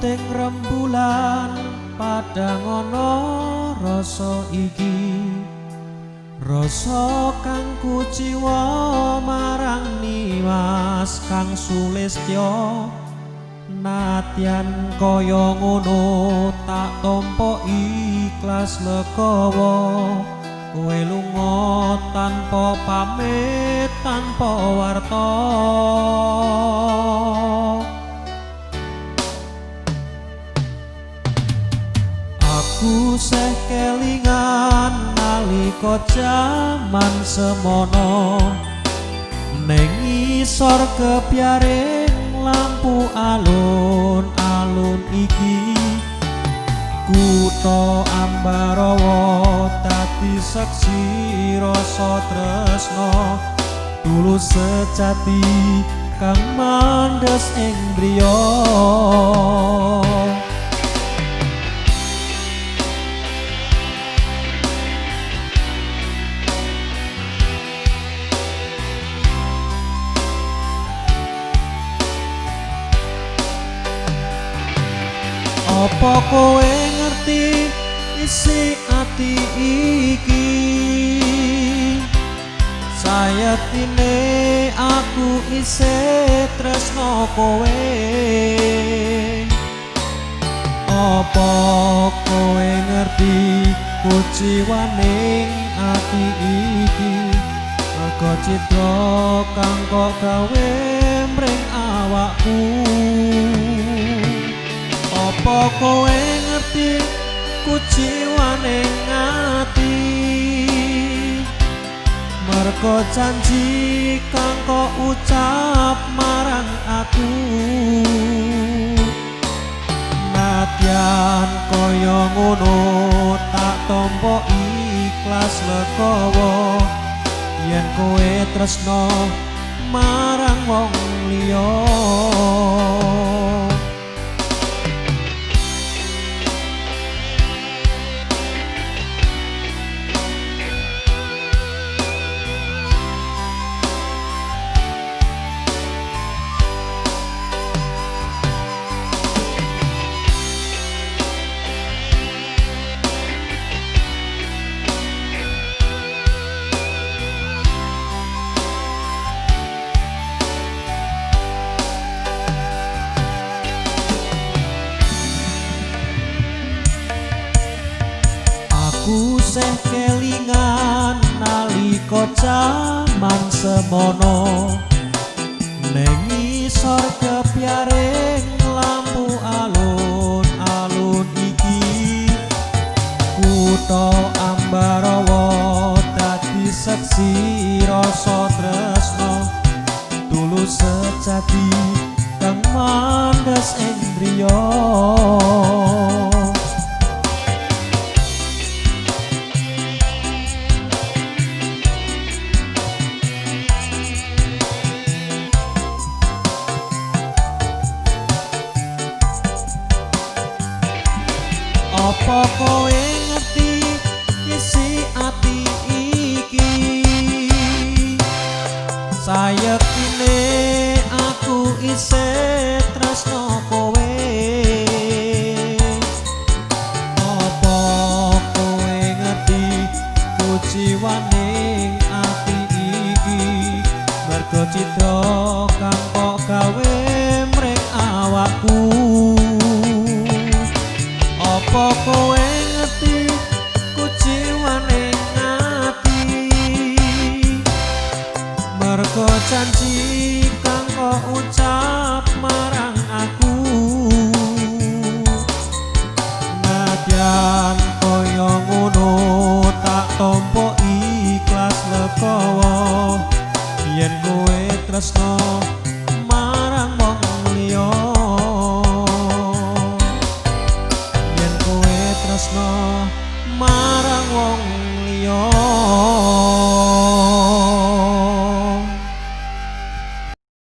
Jeding rembulan padhang ana rasa iki, rasa kang kuciwa marang Nimas kang sulistya. Nadyan kaya ngono tak tampa ikhlas legawa, kowe lunga tanpa pamit tanpa warta. Aku seh kelingan nalika jaman semono, ning ngisor kepyaring lampu alun-alun iki. Kutha Ambarawa dadi seksi rasa tresna tulus sejati kang mandhes ing griya. Apa kowe ngerti isi ati iki? Sayektine aku isih tresno kowe. Apa kowe ngerti kuciwaning ati iki? Mergo cidra kang kok gawe mring awakku. Apa kowe ngerti kuciwaning ati? Mergo janji kang kok ucap marang aku. Nadyan kaya ngono tak tampa ikhlas legawa, yen kowe tresno marang wong liya. Aku seh kelingan nalika jaman semono, ning ngisor kepyaring lampu alun-alun iki. Kutha Ambarawa dadi seksi rasa tresna tulus sejati kang mandhes ing griya. Apa kowe ngerti isi ati iki? Sayektine aku isih tresno kowe. Apa kowe ngerti kuciwaning ati iki? Mergo cidra kang kok gawe mring awakku. Apa kowe ngerti kuciwaning ati? Mergo janji kang kok ucap marang aku. Nadyan kaya ngono tak tampa ikhlas legawa, yen kowe tresno marang wong liya. Yen kowe tresno marang wong liya.